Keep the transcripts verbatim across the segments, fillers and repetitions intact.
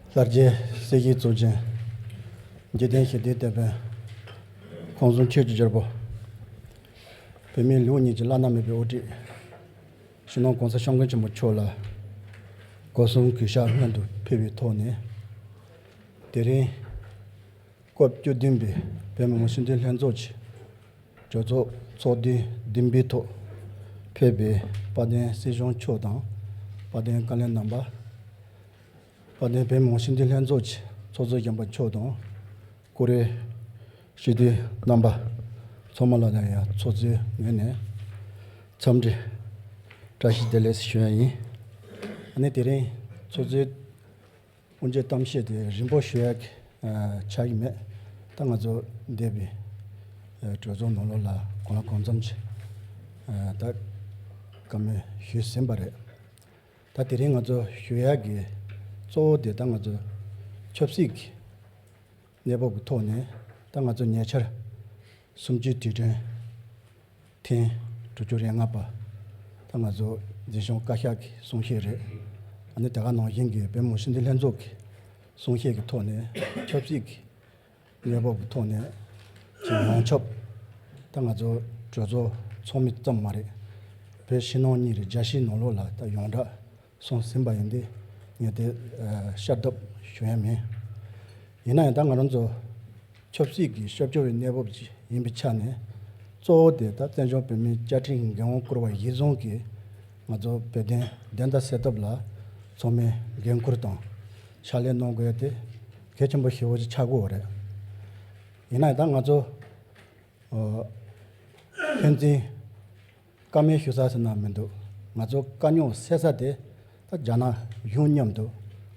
ལྷར་བཅས་སྲིད་ཞིའི་གཙུག་རྒྱན། འཇིག་རྟེན་ཞི་བདེའི་དེད་དཔོན། ཁམས་གསུམ་ཆོས་ཀྱི་རྒྱལ་པོ། བོད་མིའི་ལུགས་གཉིས་ཀྱི་བླ་ན་མེད་པའི་དབུ་ཁྲིད། སྤྱི་ནོར་༸གོང་ས་༸སྐྱབས་མགོན་ཆེན་པོ་མཆོག་ལ་སྒོ་གསུམ་གུས་ཕྱག་སྔོན་དུ་ཕུལ་བའི་ཐོག་ནས། དེ་རིང་སྐབས་བཅུ་བདུན་པའི་བོད་མི་མང་སྤྱི་འཐུས་ལྷན་ཚོགས་ཀྱི་གྲོས་ཚོགས་ཚོགས་དུས་བདུན་པའི་ཐོག་ཕེབས་པའི་དཔལ་ལྡན་སྲིད་སྐྱོང་མཆོག་དང་། དཔལ་ལྡན་བཀའ་བློན་རྣམ་པ། དཔལ་ལྡན་བོད་མི་མང་སྤྱི་འཐུས་ལྷན་ཚོགས་ཀྱི་ཚོགས་གཙོ་གཞོན་པ་མཆོག་དང་། བཀུར་འོས་སྤྱི་འཐུས་རྣམ་པ་ཚང་མ་ལ་ཡང་ཚོགས་གཙོའི་ངོས་ནས་འཚམས་འདྲི་བཀྲ་ཤིས་བདེ་ལེགས་ཞུ་ཡ་ཡིན། ཨ་ནི་དེ་རིང་ཚོགས་གཙོའི་དབུ་འབྱེད་གཏམ་བཤད་དེ་རིང་པོ་ཞུ་ཡ་གི་ཨ་ཆགས་ཀྱི་མེད། ད་ང་ཚོ་འདས་པའི་ཨ་གྲོས་ཚོགས་ནང་ལོགས་ལ་གང་ལ་གང་འཚམ་ཅིག་ཨ་ད་བཀའ་མོལ་ཞུས་ཟིན་པ་རེད། ད་དེ་རིང་ང་ཚོ་ཞུ་ཡག་གི་གཙོ་བོ་དེ་ད་ང་ཚོ་ཆབ་སྲིད་ཀྱི་གནས་བབ་ཀྱི་ཐོག་ནས། ད་ང་ཚོ་ཉེ་ཆར་གསུམ་བཅུའི་དུས་དྲན་ཐེངས་དྲུག་ཅུ་རེ་ལྔ་པ་ད་ང་ཚོ་འཛིན་སྐྱོང་བཀའ་ཤག་གི་གསུང་བཤད་རེད། ཨ་ནི་དེ་ག་ནང་བཞིན་གྱི་བོད་མི་མང་སྤྱི་འཐུས་ལྷན་ཚོགས་ཀྱི་གསུང་བཤད་ཀྱི་ཐོག་ནས་ཆབ་སྲིད་ཀྱི་གནས་བབ་ཀྱི་ཐོག་ནས་ཀྱི་ཡོངས་ཁྱབ། ད་ང་ཚོ་གྲོས་ཚོགས་ཚོགས་མི་ཙམ་མ་རེད། བོད་ཕྱི་ནང་གཉིས་རེད། རྒྱལ་སྤྱིའི་ནང་ལོགས་ལ་ད་ཡོངས་གྲགས་སོང་ཟིན་པ་ཡིན་ཏེ། ངས་དེ་ཨ་བསྐྱར་ལྡབ་ཞུ་ཡ་མིན། ཡིན་ན་ཡང་ད་ང་རང་ཚོ་ཆབ་སྲིད་ཀྱི་ཤར་ཕྱོགས་པའི་གནས་བབ་ཅིག་ཡིན་པའི་ཆ་ནས། གཙོ་བོ་དེ་ད་བཙན་བྱོལ་བོད་མིའི་བཅའ་ཁྲིམས་ཀྱི་འགན་དབང་བསྐུར་བ་གཞིར་བཟུང་གིས་ང་ཚོ་བོད་དོན་བདེན་མཐའ་གསལ་ཐབས་ལ་ཚང་མས་འགན་འཁུར་དང་ཕྱག་ལས་གནང་དགོས་ཡ་དེ་གལ་ཆེན་པོ་ཞེ་པོ་ཅིག་ཆགས་ཀྱི་ཡོད་རེད། ཡིན་ན་ཡང་ད་ང་ཚོ་ཨ་ཕན་ཚུན་བཀའ་མོལ་ཞུ་ས་ཟེར་ན་མི་འདུག། ང་ཚོ་དཀའ་རྙོག་སེལ་ས་དེ་ད་རྒྱ་ནག་གཞུང་མཉམ་དུ་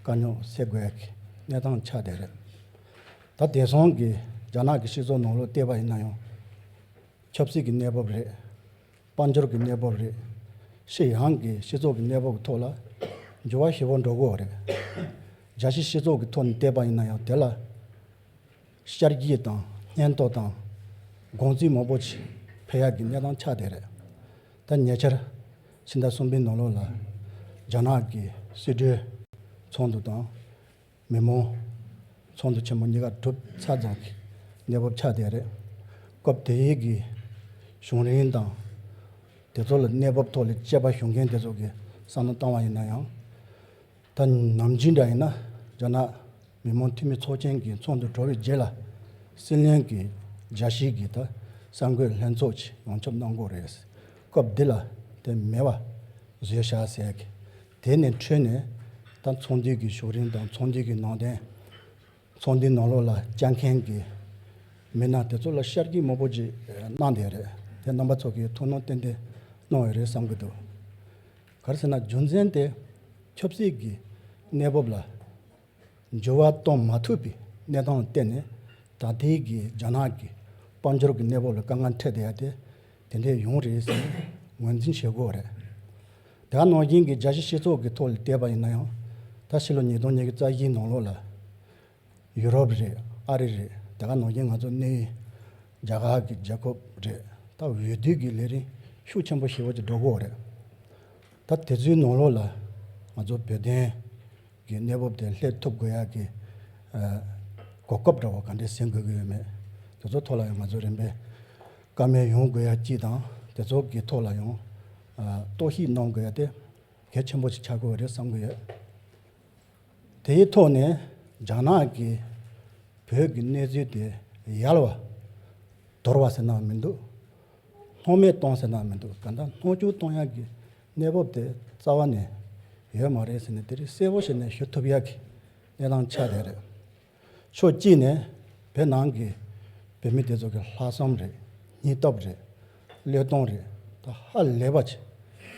དཀའ་རྙོག་སེལ་དགོས་ཡ་གི་གནས་སྟངས་ཆགས་བསྡད་རེད། ད་དེང་སང་གི་རྒྱ་ནག་གི་སྤྱི་ཚོགས་ནང་ལོགས་བལྟས་པ་ཡིན་ན་ཡང་། ཆབ་སྲིད་ཀྱི་གནས་བབ་རེད། དཔལ་འབྱོར་གྱི་གནས་བབ་རེད། ཕྱི་ཡོངས་ཀྱི་སྤྱི་ཚོགས་ཀྱི་གནས་བབ་ཀྱི་ཐོག་ལ་འགྱུར་བ་ཞེ་པོ་འགྲོ་གི་ཡོད་རེད། རྒྱལ་སྤྱིའི་སྤྱི་ཚོགས་ཀྱི་ཐོག་ནས་བལྟས་པ་ཡིན་ན་ཡང་དེ་ལ་བསྐྱར་སྐྱེས་དང་སྙན་ཐོ་དང་དགོངས་ཚུལ་མང་པོ་ཞིག་འཕེལ་ཡག་གི་གནས་སྟངས་ཆགས་བསྡད་རེད། ད་ཉེ་ཆར་ཕྱི་ཟླ་གསུམ་པའི་ནང་ལོགས་ལ་རྒྱ་ནག་གི་སྲིད་གྲོས་ཚོགས་འདུ་དང་མི་མང་ཚོགས་འདུ་ཆེན་མོ་གཉིས་ཀ་གྲུབ་ཚར་ཙམ་གྱི་གནས་བབ་ཆགས་བསྡད་རེད། སྐབས་དེའི་གི་བྱུང་རིམ་དང་དེ་ཚོ་ལ་གནས་བབ་ཐོག་ལ་དཔྱད་པ་ཞུ་མཁན་དེ་ཚོ་གི་བསམ་བློ་བཏང་བ་ཡིན་ན་ཡང་། ད་ནམ་རྒྱུན་འདྲ་ཡིན་ན་རྒྱ་ནག་མི་མང་འཐུས་མི་ཚོགས་ཆེན་གྱི་ཚོགས་འདུ་གྲོལ་བའི་རྗེས་ལ་སྲིད་བློན་གྱིས་རྒྱལ་སྤྱིའི་གི་ད་གསར་འགོད་ལྷན་ཚོགས་ཅིག་ཡོངས་ཁྱབ་གནང་དགོས་རེད། སྐབས་འདི་ལ་དེ་མེད་པ་བཟོས་བཞག་ཟེར་གི། དེ་ནས་འཕྲོས་ནས་ད་ཚོགས་འདུའི་གི་བྱུང་རིམ་དང་ཚོགས་འདུའི་གི་ནང་དོན། ཚོགས་འདུའི་ནང་ལོགས་ལ་བཅར་མཁན་གྱི་མི་སྣ་དེ་ཚོ་ལ་བསྐྱར་སྐྱེས་མང་པོ་ཅིག་གནང་བསྡད་རེད། དེ་རྣམ་པ་ཚོ་གིས་ཐུགས་སྣང་ཏན་ཏན་གནང་ཡོད་རེད་བསམ་གྱི་འདུག། ག་རེ་ཟེར་ན་རྒྱུ་མཚན་དེ་ཆབ་སྲིད་ཀྱི་གནས་བབ་ལ་འགྱུར་བ་གཏོང་མ་ཐུབ་པའི་གནས་སྟངས་ལ་བརྟེན་ནས་ད་ལྟའི་གི་རྒྱ་ནག་གི་དཔལ་འབྱོར་གྱི་གནས་བབ་ལ་དཀའ་ངལ་འཕྲད་བསྡད་ཡ་དེ་དེ་འདྲས་ཡོང་རེད་ཟེར་ནས་ངོས་འཛིན་བྱེད་དགོས་རེད། དེ་ག་ནང་བཞིན་གྱི་རྒྱལ་སྤྱིའི་སྤྱི་ཚོགས་ཀྱི་ཐོག་ལ་བལྟས་པ་ཡིན་ན་ཡང་། ད་ཕྱི་ལོ་ཉིས་སྟོང་ཉི་ཤུ་རྩ་བཞིའི་ནང་ལོགས་ལ་ཡུ་རོབ་རེད། ཨ་རི་རེད། དེ་ག་ནང་བཞིན་ང་ཚོ་གནས་ཡུལ་རྒྱ་གར་གྱི་རྒྱལ་ཁབ་རེད། ད་འོས་བསྡུ་གི་ལས་རིམ་ཤུགས་ཆེན་པོ་ཞེ་པོ་ཅིག་འགྲོ་གི་ཡོད་རེད། ད་དེ་ཚོའི་ནང་ལོགས་ལ་ང་ཚོ་བོད་དོན་གྱི་གནས་བབ་དེ་སླེབས་ཐུབ་དགོས་ཡག་གི་ཨ་གོ་སྐབས་འདྲ་བོ་ག་འདྲས་ཟིན་དགོས་ཀྱི་ཡོད་མེད། དེ་ཚོ་ཐོག་ལ་ཡང་ང་ཚོ་རིམ་པས་བཀའ་མོལ་ཡོང་དགོས་ཡག་གཅིག་དང་། དེ་ཚོ་གི་ཐོག་ལ་ཡང་ཨ་རྟོག་ཞིབ་གནང་དགོས་ཡག་དེ་གལ་ཆེན་པོ་ཞིག་ཆགས་ཀྱི་ཡོད་རེད་བསམ་གྱི་ཡོད། དེའི་ཐོག་ནས་རྒྱ་ནག་གིས་བོད་ཀྱི་གནས་ཚུལ་དེ་ཡལ་བ་དོར་བ་ཟེར་ན་མི་འདུག། སྣང་མེད་གཏོང་ཟེར་ན་མི་འདུག། གང་ལྟར་སྣང་ཆུང་གཏོང་ཡག་གི་གནས་བབ་དེ་རྩ་བ་ནས་ཡོད་མ་རེད་ཟེར་ནས་དེ་རིང་གསལ་པོ་བྱས་ནས་ཞུ་ཐུབ་ཡག་གི་གནས་སྟངས་ཆགས་བསྡད་རེད། ཕྱོགས་གཅིག་ནས་བོད་ནང་གི་བོད་མི་དེ་ཚོ་གི་ལྷག་བསམ་རེད། སྙིང་སྟོབས་རེད། བློས་གཏོང་རེད། ད་ཧ་ལས་པ་ཅིག།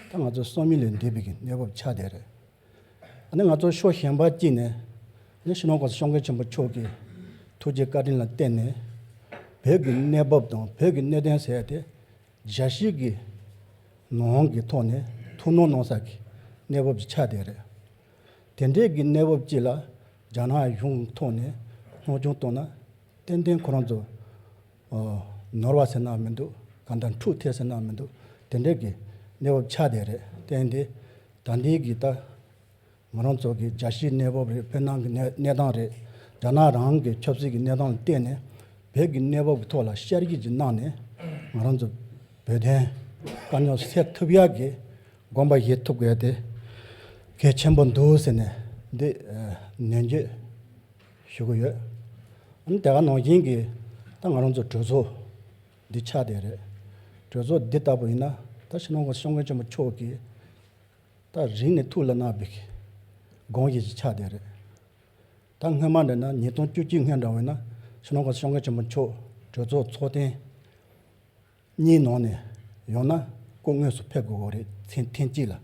ད་ང་ཚོ་བསམ་ཡུལ་ལས་འདས་པའི་གི་གནས་བབ་ཆགས་བསྡད་རེད། ཨ་ནི་ང་ཚོ་ཕྱོགས་གཞན་པ་གཅིག་ནས་ནི་སྤྱི་ནོར་༸གོང་ས་༸སྐྱབས་མགོན་ཆེན་པོ་མཆོག་གི་ཐུགས་རྗེ་བཀའ་དྲིན་ལ་བརྟེན་ནས་བོད་ཀྱི་གནས་བབ་དང་བོད་ཀྱི་གནད་དོན་ཟེར་ཡ་དེ་རྒྱལ་སྤྱི་གི་ནང་གི་ཐོག་ནས་ཐུགས་སྣང་གནང་ས་གི་གནས་བབ་ཅིག་ཆགས་བསྡད་རེད། དེ་འདྲའི་གི་གནས་བབ་ཅིག་ལ་རྒྱ་ནག་གཞུང་ཐོག་ནས་སྣང་ཆུང་བཏང་ན་ཏན་ཏན་ཁོ་རང་ཚོ་ཨ་ནོར་བ་ཟེར་ན་མི་འདུག། གང་ལྟར་འཁྲུག་ཐེབས་ཟེར་ན་མི་འདུག། དེ་འདྲའི་གི་གནས་བབ་ཆགས་བསྡད་རེད། དེ་ཡིན་དུས་ད་ལྟའི་གི་ད་ ང་རང་ཚོ་གི་རྒྱལ་སྤྱིའི་གནས་བབ་རེད། བོད་ནང་གི་གནས་གནས་སྟངས་རེད། རྒྱ་ནག་རང་གི་ཆབ་སྲིད་ཀྱི་གནས་སྟངས་ལ་བལྟས་ནས་བོད་ཀྱི་གནས་བབ་ཀྱི་ཐོག་ལ་བསྐྱར་ཞིབ་ཅིག་གནང་ནས། ང་རང་ཚོ་བོད་དོན་དཀའ་རྙོག་སེལ་ཐུབ་ཡག་གི་དགོངས་པ་བཞེས་ཐུབ་དགོས་དེ་གལ་ཆེན་པོ་འདུག་ཟེར་ནས་འདི་ནན་བརྗོད་ཞུ་གི་ཡོད། ཨ་ནི་དེ་ག་ནང་བཞིན་གྱི་ད་ང་རང་ཚོ་གྲོས་ཚོགས་འདི་ཆགས་བསྡད་རེད། གྲོས་ཚོགས་འདི་ལྟ་བུ་ཡིན་ན་ད་སྤྱི་ནོར་༸གོང་ས་༸སྐྱབས་མགོན་ཆེན་པོ་མཆོག་གིས་ད་རིང་ནས་ཐུགས་ལ་གནང་བའི་དགོངས་གཞི་ཞིག་ཆགས་བསྡད་རེད། ད་སྔོན་མ་འདྲ་ན་ཉིས་སྟོང་བཅུ་གཅིག་སྔོན་འདྲ་བས་ན་སྤྱི་ནོར་༸གོང་ས་༸སྐྱབས་མགོན་ཆེན་པོ་མཆོག་གྲོས་ཚོགས་ཚོགས་ཐེངས་གཉིས་ནང་ནས་ཡང་ན་སྐུ་དངོས་སུ་ཕེབས་དགོས་པ་རེད། ཐེངས་ཐེངས་གཅིག་ལ།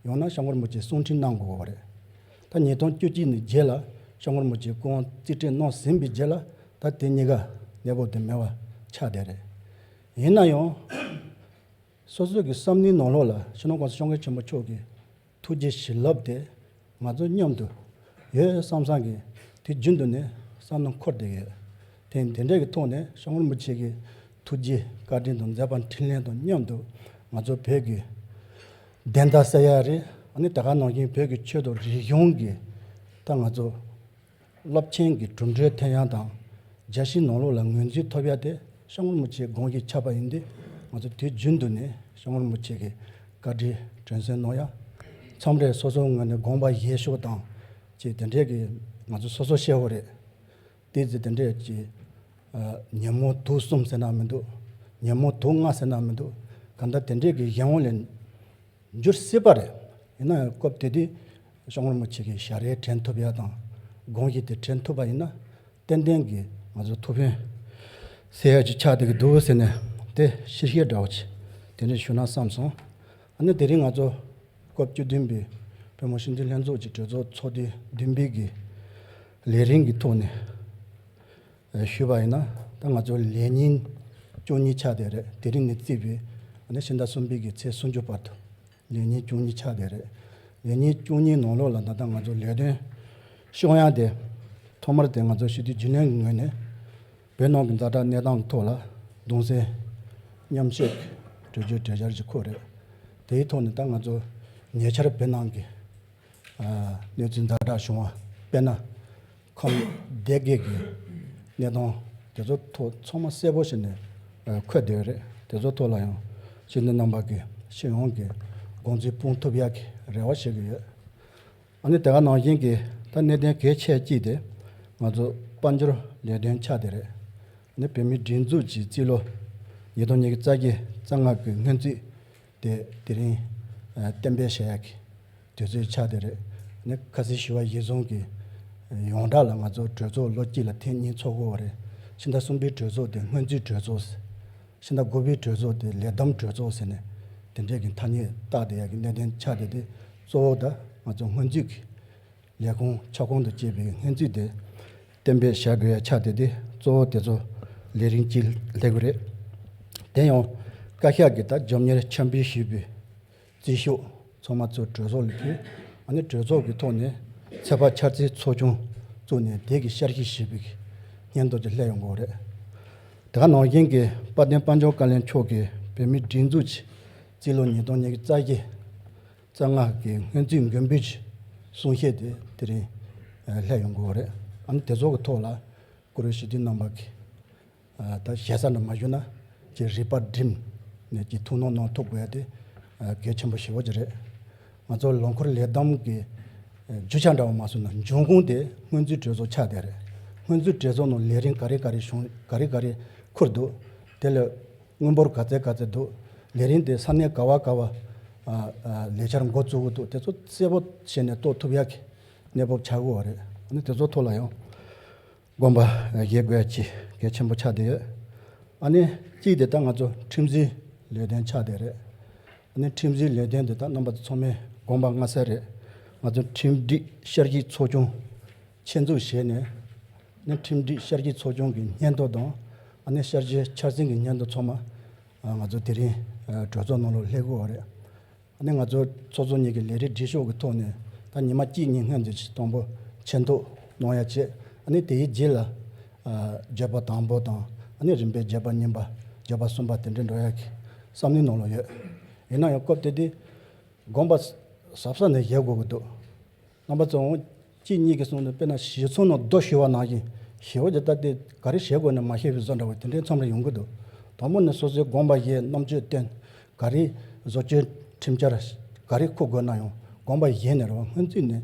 ཡང་ན་སྐྱབས་མགོན་རིན་པོ་ཆེ་གསུང་འཕྲིན་གནང་དགོས་པ་རེད། ད་ཉིས་སྟོང་བཅུ་གཅིག་ནས་རྗེས་ལ་སྐྱབས་མགོན་རིན་པོ་ཆེ་སྐུ་དབང་རྩིས་སྤྲོད་གནང་ཟིན་པའི་རྗེས་ལ་ད་དེ་གཉིས་ཀ་གནས་བབ་དེ་མེད་པ་ཆགས་བསྡད་རེད། ཡིན་ན་ཡང་། སོ་སོ་གི་བསམ་བློའི་ནང་ལོགས་ལ་སྤྱི་ནོར་༸གོང་ས་༸སྐྱབས་མགོན་ཆེན་པོ་མཆོག་གི་ཐུགས་རྗེ་བྱིན་རླབས་དེ་ང་ཚོ་མཉམ་དུ་ཡོད་བསམ་བསམ་གི་དུས་རྒྱུན་དུ་ནས་བསམ་བློ་འཁོར་བསྡད་ཡོད། དེ་དེ་འདྲའི་གི་ཐོག་ནས་སྐྱབས་མགོན་རིན་པོ་ཆེ་གི་ཐུགས་རྗེ་བཀའ་དྲིན་དང་མཛད་པ་འཕྲིན་ལས་དང་མཉམ་དུ་ང་ཚོ་བོད་ཀྱི་བདེན་མཐའ་གསལ་ཡག་རེད། ཨ་ནི་དེ་ག་ནང་བཞིན་བོད་ཀྱི་ཆོས་དང་རིག་གཞུང་གི་ད་ང་ཚོ་རླབས་ཆེན་གྱི་གྲུབ་འབྲས་ཐོན་ཡག་དང་། རྒྱལ་སྤྱིའི་ནང་ལོགས་ལ་ངོས་འཛིན་ཐོབ་ཡག་དེ་སྐྱབས་མགོན་རིན་པོ་ཆེའི་དགོངས་གཞི་ཆགས་པ་ཡིན་དུས། ང་ཚོ་དུས་རྒྱུན་དུ་ནས་སྐྱབས་མགོན་རིན་པོ་ཆེ་གི་བཀའ་དྲིན་དྲན་གསོ་གནང་ཡག། མཚམས་རེ་སོ་སོའི་ངོས་ནས་དགོངས་པ་བཞེས་ཕྱོགས་དང་ཅིག་དེ་འདྲས་ཀྱི་ང་ཚོ་སོ་སོ་ཤེས་པོ་རེད། དེ་ཚེ་དེ་འདྲས་ཀྱི་ཨ་ཉོན་མོངས་དུག་གསུམ་ཟེར་ན་མི་འདུག་ཉོན་མོངས་དུག་ལྔ་ཟེར་ན་མི་འདུག་གང་ལྟར་དེ་འདྲས་ཀྱི་གཞན་དབང་ལས་འགྱུར་སྲིད་པ་རེད། ཡིན་ན་ཡང་སྐབས་དེ་དུས་སྐྱབས་མགོན་རིན་པོ་ཆེ་གི་ཞལ་རས་དྲན་ཐུབ་ཡག་དང་། དགོངས་གཞི་དེ་དྲན་ཐུབ་པ་ཡིན་ན། ཏན་ཏན་གྱིས་ང་ཚོ་ཐུགས་ཕན་གསོས་ཡག་ཅིག་ཆགས་བསྡད་ཀྱི་འདུག་ཟེར་ནས་དེ་ཕྱིར་བཤད་འདྲ་བོ་ཅིག་དེ་འདྲ་ཞུ་ན་བསམ་སོང་། ཨ་ནི་དེ་རིང་ང་ཚོ་སྐབས་བཅུ་བདུན་པའི་བོད་མི་སྤྱི་འཐུས་ལྷན་ཚོགས་ཀྱི་གྲོས་ཚོགས་ཚོགས་དུས་བདུན་པའི་གི་ལས་རིམ་གྱི་ཐོག་ནས་ཞུས་པ་ཡིན་ན། ད་ང་ཚོ་ལས་ཉིན་བཅུ་གཉིས་ཆགས་བསྡད་རེད། དེ་རིང་ནས་བརྩིས་པའི་ཨ་ནི་ཕྱི་ཟླ་གསུམ་པའི་གི་ཚེས་སུམ་ཅུ་བར་དུ་ལས་ཉིན་བཅུ་གཉིས་ཆགས་བསྡད་རེད། ལས་ཉིན་བཅུ་གཉིས་ནང་ལོགས་ལ་ད་ལྟ་ང་ཚོ་ལས་དོན་སྐྱོང་ཡག་དེ། ཐོག་མར་དེ་ང་ཚོ་སྤྱི་འཐུས་རྒྱུན་ལས་ཀྱི་ངོས་ནས་བོད་ནང་གི་ཛ་དྲག་གནས་སྟངས་ཀྱི་ཐོག་ལ་གདུང་སེམས་མཉམ་སྐྱེད་ཀྱི་གྲོས་ཆོད་གྲོས་འཆར་ཅིག་འཁོད་རེད། དེའི་ཐོག་ནས་ད་ང་ཚོ་ཉེ་ཆར་བོད་ནང་གི་ཨ་གནས་ཚུལ་ཛ་དྲག་བྱུང་བ། དཔེར་ན། ཁམས་སྡེ་དགེ་གི་གནས་སྟངས་དེ་ཚོ་ཐོག་ཚང་མ་གསལ་པོ་བྱས་ནས་ཨ་འཁོད་བསྡད་ཡོད་རེད། དེ་ཚོ་ཐོག་ལ་ཡང་སྤྱི་འཐུས་རྣམ་པ་གི་སྤྱི་ཡོངས་ཀྱི་དགོངས་ཚུལ་སྤུངས་ཐུབ་ཡག་གི་རེ་བ་བྱེད་ཀྱི་ཡོད། ཨ་ནི་དེ་ག་ནང་བཞིན་གྱི་ད་གནད་དོན་གལ་ཆེ་གཅིག་དེ་ང་ཚོ་དཔལ་འབྱོར་ལས་དོན་ཆགས་བསྡད་རེད། ཨ་ནི་བོད་མིའི་སྒྲིག་འཛུགས་ཀྱི་རྩིས་ལོ་ཉིས་སྟོང་ཉི་ཤུ་རྩ་བརྒྱད་རྩ་ལྔ་གི་སྔོན་རྩིས་དེ་དེ་རིང་ཨ་གཏན་འབེབས་བྱེད་ཡག་གི་དུས་ཚོད་ཆགས་བསྡད་རེད། ཨ་ནི་ཁ་སང་ཞུས་པ་གཞིར་བཟུང་གི་ཡོངས་གྲགས་ལ་ང་ཚོ་གྲོས་ཚོགས་ལོ་གཅིག་ལ་ཐེངས་གཉིས་ཚོགས་དགོས་པ་རེད། ཕྱི་ཟླ་གསུམ་པའི་གྲོས་ཚོགས་དེ་སྔོན་རྩིས་གྲོས་ཚོགས། ཕྱི་ཟླ་དགུ་པའི་གྲོས་ཚོགས་དེ་ལས་བསྡོམས་གྲོས་ཚོགས་ཟེར་ནས་དེ་འདྲས་ཀྱི་ཐ་སྙད་བཏགས་བསྡད་ཡག་གི་གནད་དོན་ཆགས་བསྡད་དེ། གཙོ་བོ་ད་ང་ཚོ་སྔོན་རྩིས་ཀྱི་ལས་ཁུངས་ཁྱབ་ཁོངས་དང་བཅས་པའི་སྔོན་རྩིས་དེ་གཏན་འབེབས་བྱ་དགོས་ཡ་ཆགས་བསྡད་དེ། གཙོ་བོ་དེ་ཚོ་ལས་རིམ་གཅིག་སླེབས་ཀྱི་རེད། དེ་ཡང་བཀའ་ཤག་གིས་ད་རྒྱབ་གཉེར་འཆར་འབུལ་ཞུས་པའི་རྩིས་ཤོག་ཚང་མ་ཚུར་གྲོས་ཚོགས་ལ་ཕུལ། ཨ་ནི་གྲོས་ཚོགས་ཀྱི་ཐོག་ནས་ཚོད་དཔག་འཆར་རྩིས་ཚོགས་ཆུང་བཙུགས་ནས་དེ་གི་བསྐྱར་ཞིབ་ཞུས་པའི་སྙན་ཐོ་ཅིག་སླེབས་ཡོང་གི་ཡོད་རེད། དེ་ག་ནང་བཞིན་གྱི་དཔལ་ལྡན་དཔལ་འབྱོར་བཀའ་བློན་མཆོག་གིས་བོད་མིའི་སྒྲིག་འཛུགས་ཀྱི་རྩིས་ལོ་ཉིས་སྟོང་ཉི་ཤུ་རྩ་བརྒྱད་རྩ་ལྔ་གི་སྔོན་རྩིས་མགོན་པོའི་གསུང་བཤད་དེ་དེ་རིང་ཨ་སླེབས་ཡོང་གི་ཡོད་རེད། ཨ་ནི་དེ་ཚོ་གི་ཐོག་ལ་བཀུར་འོས་སྤྱི་འཐུས་རྣམ་པ་གིས་ཨ་ད་ཞེ་ས་འདྲ་མ་ཞུ་ན་ཅིག་རིག་པ་བསྒྲིམས་ནས་ཅིག་ཐུགས་སྣང་གནང་ཐུབ་དགོས་ཡ་དེ་ཨ་གལ་ཆེན་པོ་ཞེ་པོ་ཅིག་རེད། ང་ཚོ་ལོ་འཁོར་ལས་བསྡོམས་ཀྱི་ཨ་རྒྱུ་ཆ་འདྲ་བོ་མ་སོང་ན་འབྱུང་ཁུངས་དེ་སྔོན་རྩིས་གྲོས་ཚོགས་ཆགས་བསྡད་རེད། སྔོན་རྩིས་གྲོས་ཚོགས་ནང་ལས་རིམ་ག་རེ་ག་རེ་བྱུང་། ག་རེ་ག་རེ་འཁུར་འདུག་དེ་ལ་དངུལ་འབོར་ག་ཚད་ག་ཚད་འདུག་ལས་རིམ་དེ་ས་གནས་ག་བ་ག་བ་ཨ་ཨ་ལས་འཆར་འགོ་བཙུགས་ཀྱི་འདུག་དེ་ཚོ་གསལ་པོ་བྱས་ནས་རྟོགས་ཐུབ་ཡག་གི་གནས་བབ་ཆགས་ཀྱི་ཡོད་རེད། ཨ་ནི་དེ་ཚོ་ཐོག་ལ་ཡང་དགོངས་པ་བཞེས་དགོས་ཡག་ཅིག་གལ་ཆེན་པོ་ཆགས་བསྡད་ཡོད། ཨ་ནི་གཅིག་དེ་ད་ང་ཚོ་ཁྲིམས་འཛིན་ལས་དོན་ཆགས་བསྡད་རེད། ཨ་ནི་ཁྲིམས་འཛིན་ལས་དོན་དེ་ད་རྣམ་པ་ཚོ་ཚང་མས་དགོངས་པ་མངའ་གསལ་རེད། ང་ཚོ་ཁྲིམས་སྒྲིག་བསྐྱར་ཞིབ་ཚོགས་ཆུང་ཆེད་འཛུགས་བྱས་ནས། ཨ་ནི་ཁྲིམས་སྒྲིག་བསྐྱར་ཞིབ་ཚོགས་ཆུང་གི་སྙན་ཐོ་དང་། ཨ་ནི་བསྐྱར་ཞིབ་འཆར་ཟིན་གྱི་སྙན་ཐོ་ཚང་མ་ཨ་ང་ཚོ་དེ་རིང་ཨ་གྲོས་ཚོགས་ནང་ལ་སླེབས་ཀྱི་ཡོད་རེད། ཨ་ནི་ང་ཚོ་ཚོགས་གཙོ་གཉིས་ཀྱི་ལས་རིམ་སྒྲིག་ཕྱོགས་ཀྱི་ཐོག་ནས་ད་ཉི་མ་གཅིག་གཉིས་སྔོན་ཚུད་ཅིག་དང་པོ་མཆན་འདོགས་གནང་ཡ་བྱས། ཨ་ནི་དེའི་རྗེས་ལ་ཨ་བརྗོད་པ་དང་པོ་དང་། ཨ་ནི་རིམ་པས་བརྗོད་པ་གཉིས་པ། བརྗོད་པ་གསུམ་པ་དེ་འདྲ་འགྲོ་ཡ་གི་བསམ་བློའི་ནང་ལ་ཡོད། ཡིན་ན་ཡང་སྐབས་དེ་དུས་དགོངས་པ་ཟབ་ས་ནས་བཞེས་དགོས་ཀྱི་འདུག་རྣམ་པ་ཚོ་གཅིག་གཉིས་ཀྱིས་གསུངས་ནས། དཔེར་ན་ཞི་ཚོགས་ནང་རྡོ་ཞུ་བ་ནང་བཞིན། ཞི་བ་དེ་ལྟ་སྟེ་ག་རེ་བྱེད་དགོས་ན་མ་ཤེས་པའི་བཟོ་འདྲ་བ་དེ་འདྲའི་མཚམས་རེ་ཡོང་གི་འདུག་དང་པོ་ནས་སོ་སོའི་དགོངས་པ་བཞེས། རྣམ་དཔྱོད་བསྟན། ག་རེ་བཟོ་བཅོས་ཁྲིམས་འཆར་ག་རེ་འཁུར་དགོས་ན་ཡང་དགོངས་པ་བཞེས་ནས་རེད་བ། སྔོན་ཚུད་ནས་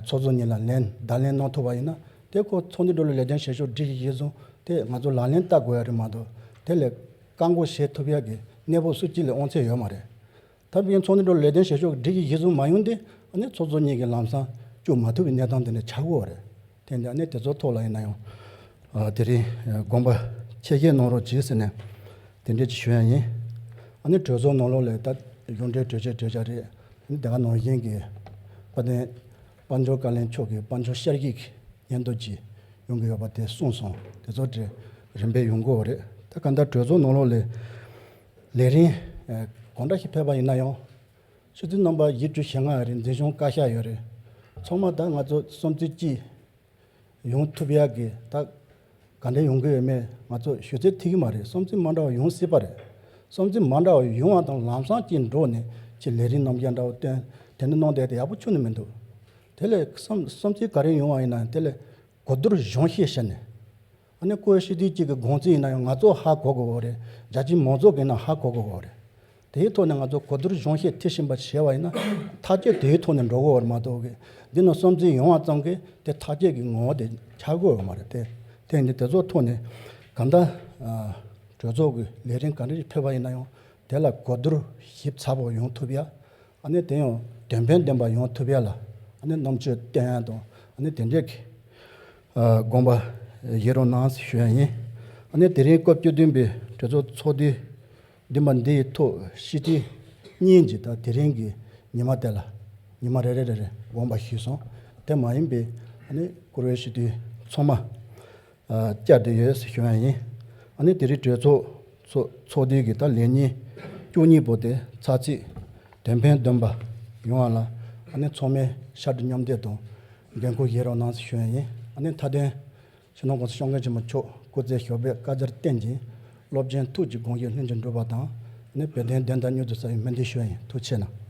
ཚོགས་གཙོ་གཉིས་ལ་ལན་བརྡ་ལན་གནང་ཐུབ་པ་ཡིན་ན། དེ་ཁོ་ཚོགས་འདུའི་འགྲོ་ལུགས་ལས་དོན་བྱེད་ཕྱོགས་སྒྲིག་གཞི་བཟུང་དེ་ང་ཚོ་ལག་ལེན་བསྟར་དགོས་ཡ་རེད་མ་གཏོགས། དེ་ལས་བཀག་འགོག་བྱེད་ཐུབ་ཡ་གི་གནས་བབ་སུ་གཅིག་ལས་དབང་ཚད་ཡོད་མ་རེད། ད་ཕན་ཚོགས་འདུའི་འགྲོ་ལུགས་ལས་དོན་བྱེད་ཕྱོགས་སྒྲིག་གཞི་གཞི་བཟུང་མ་ཡོང་དུས། ཨ་ནི་ཚོགས་གཙོ་གཉིས་ཀྱིས་ལམ་སང་བཅུག་མ་ཐུབ་པའི་གནས་སྟངས་དེ་འདྲ་ཆགས་ཀྱི་ཡོད་རེད། དེ་འདྲ་ཨ་ནི་དེ་ཚོའི་ཐོག་ལ་ཡིན་ན་ཡང་། ཨ། དེ་རིང་དགོངས་པ་ཆེ་བཞེས་གནང་རོགས་གྱིས་ཟེར་ནས་དེ་འདྲ་ཅིག་ཞུ་ཡ་ཡིན། ཨ་ནི་གྲོས་ཚོགས་ནང་ལོགས་ལ་ད་གཞུང་འབྲེལ་གྲོས་ཆོད་གྲོས་འཆར་རེད། ཨ་ནི་དེ་ག་ནང་བཞིན་གྱི་དཔལ་ལྡན་དཔལ་འབྱོར་བཀའ་བློན་མཆོག་གི་དཔལ་འབྱོར་ཤར་གྱི་སྙན་ཐོ་ཅིག་ཡོང་གི་ཡོད་པ་དེ་གསུངས་སོང་། དེ་ཚོ་དེ་རིམ་པས་ཡོང་གི་ཡོད་རེད། ད་གང་ལྟར་གྲོས་ཚོགས་ནང་ལོགས་ལ་ལས་རིམ་གང་འདྲ་ཞིག་ཕེབས་པ་ཡིན་ན་ཡང་། ཆུ་ཚོད་རྣམ་པ་བཞི་བཅུ་ཞེ་ལྔ་ཡོད་རེད། འཛིན་སྐྱོང་བཀའ་ཤག་ཡོད་རེད། ཚང་མ་ད་ང་ཚོ་བསམ་ཚུལ་གཅིག་ཡོང་ཐུབ་ཡག་གི་ད་ག་འདྲ་ཡོང་གི་ཡོད་མེད་ང་ཚོ་ཞུ་ཚད་ཐིག་གི་མ་རེད། བསམ་ཚུལ་མ་འདྲ་བ་ཡོང་སྲིད་པ་རེད། བསམ་ཚུལ་མ་འདྲ་བ་ཡོང་བ་དང་ལམ་སང་གཅིག་འགྲོ་ནས་ཅིག་ལས་རིམ་རྣམ་གཞག་འདྲ་བོ་བཏོན། དེ་འདྲ་གནང་བསྡད་དེ་ཡག་པོ་ཁྱོན་ནས་མི་འདུག་དེ་ལས་བསམ་བསམ་ཚུལ་ག་རེ་ཡོང་བ་ཡིན་ན། དེ་ལས་གོ་བསྡུར་གཞུང་བཤད་བྱས་ནས། ཨ་ནི་ཀུ་ཝེ་ཊི་སི་ཊི་གཅིག་གི་དགོངས་ཚུལ་ཡིན་ན་ཡང་ང་ཚོ་ཧ་གོ་དགོས་པ་རེད། རྒྱ་ཆེའི་མང་ཚོགས་ཀྱིས་ན་ཧ་གོ་དགོས་པ་རེད། དེའི་ཐོག་ནས་ང་ཚོ་གོ་བསྡུར་གཞུང་བཤད་དེ་བཞིན་པ་བྱས་པ་ཡིན་ན། ཐག་གཅོད་དེའི་ཐོག་ནས་འགྲོ་དགོས་པ་རེད་མ་གཏོགས་ཀྱི་འདི་ནང་བསམ་ཚུལ་ཡོང་བ་ཙམ་གྱིས་དེ་ཐག་གཅོད་ཀྱི་ངོ་བོ་དེ་ཆགས་དགོས་པ་མ་རེད་དེ། དེ་ཡིན་དུས་དེ་ཚོའི་ཐོག་ནས་གང་ལྟར་ཨ་གྲོས་ཚོགས་ཀྱི་ལས་རིམ་ག་འདྲ་ཞིག་ཕེབས་པ་ཡིན་ན་ཡང་དེ་ལ་གོ་བསྡུར་ཞིབ་ཚགས་པོ་ཡོང་ཐུབ་ཡ། ཨ་ནི་དེ་ཡང་དོན་ཕན་ལྡན་པ་ཡོང་ཐུབ་ཡ་ལ་ཨ་ནི་རྣམ་དཔྱོད་བསྟན་ཡ་དང་། ཨ་ནི་དེ་འདྲའི་གི་ཨ་དགོངས་པ་བཞེས་རོགས་གནང་ཞེས་ཞུ་ཡ་ཡིན། ཨ་ནི་དེ་རིང་སྐབས་བཅུ་བདུན་པའི་གྲོས་ཚོགས་ཚོགས་དུས་བདུན་པ་འདི་ཡི་ཐོག་ཕྱི་དྲིལ་གཉིས་ཀྱི་ད་དེ་རིང་གི་ཉི་མ་དེ་ལ་ཉི་མ་རེ་རེ་རེ་རེ་དགོངས་པ་ཞུས་སོང་། དེ་མ་ཡིན་པའི་ཨ་ནི་བཀུར་འོས་སྤྱི་འཐུས་ཚང་མ། ཨ་བཅར་བསྡད་ཡོད་ཞུ་ཡ་ཡིན། ཨ་ནི་དེ་རིང་གྲོས་ཚོགས་ཚོགས་ཚོགས་དུས་ཀྱི་ད་ལས་ཉིན་བཅུ་གཉིས་པོ་དེ་ཚགས་ཚུད་དོན་ཕན་ལྡན་པ་ཡོང་བ་ལ་ཨ་ནི་ཚང་མས་ཤར་བསྐྱོད་མཉམ་འདེགས་དང་འགན་འཁུར་བཞེས་རོགས་གནང་ཞུ་ཡ་ཡིན། ཨ་ནི་མཐའ་དོན་སྤྱི་ནོར་༸གོང་ས་༸སྐྱབས་མགོན་ཆེན་པོ་མཆོག་སྐུ་ཚེ་ཞབས་པད་བསྐལ་བརྒྱར་བརྟན་ཅིང་། རླབས་ཆེན་ཐུགས་ཀྱི་དགོངས་བཞེད་ལྷུན་གྱིས་འགྲུབ་པ་དང་། ཨ་ནི་བོད་དོན་བདེན་མཐའ་མྱུར་དུ་གསལ་བའི་སྨོན་འདུན་ཞུ་ཡ་ཡིན། ཐུགས་རྗེ་གནང་།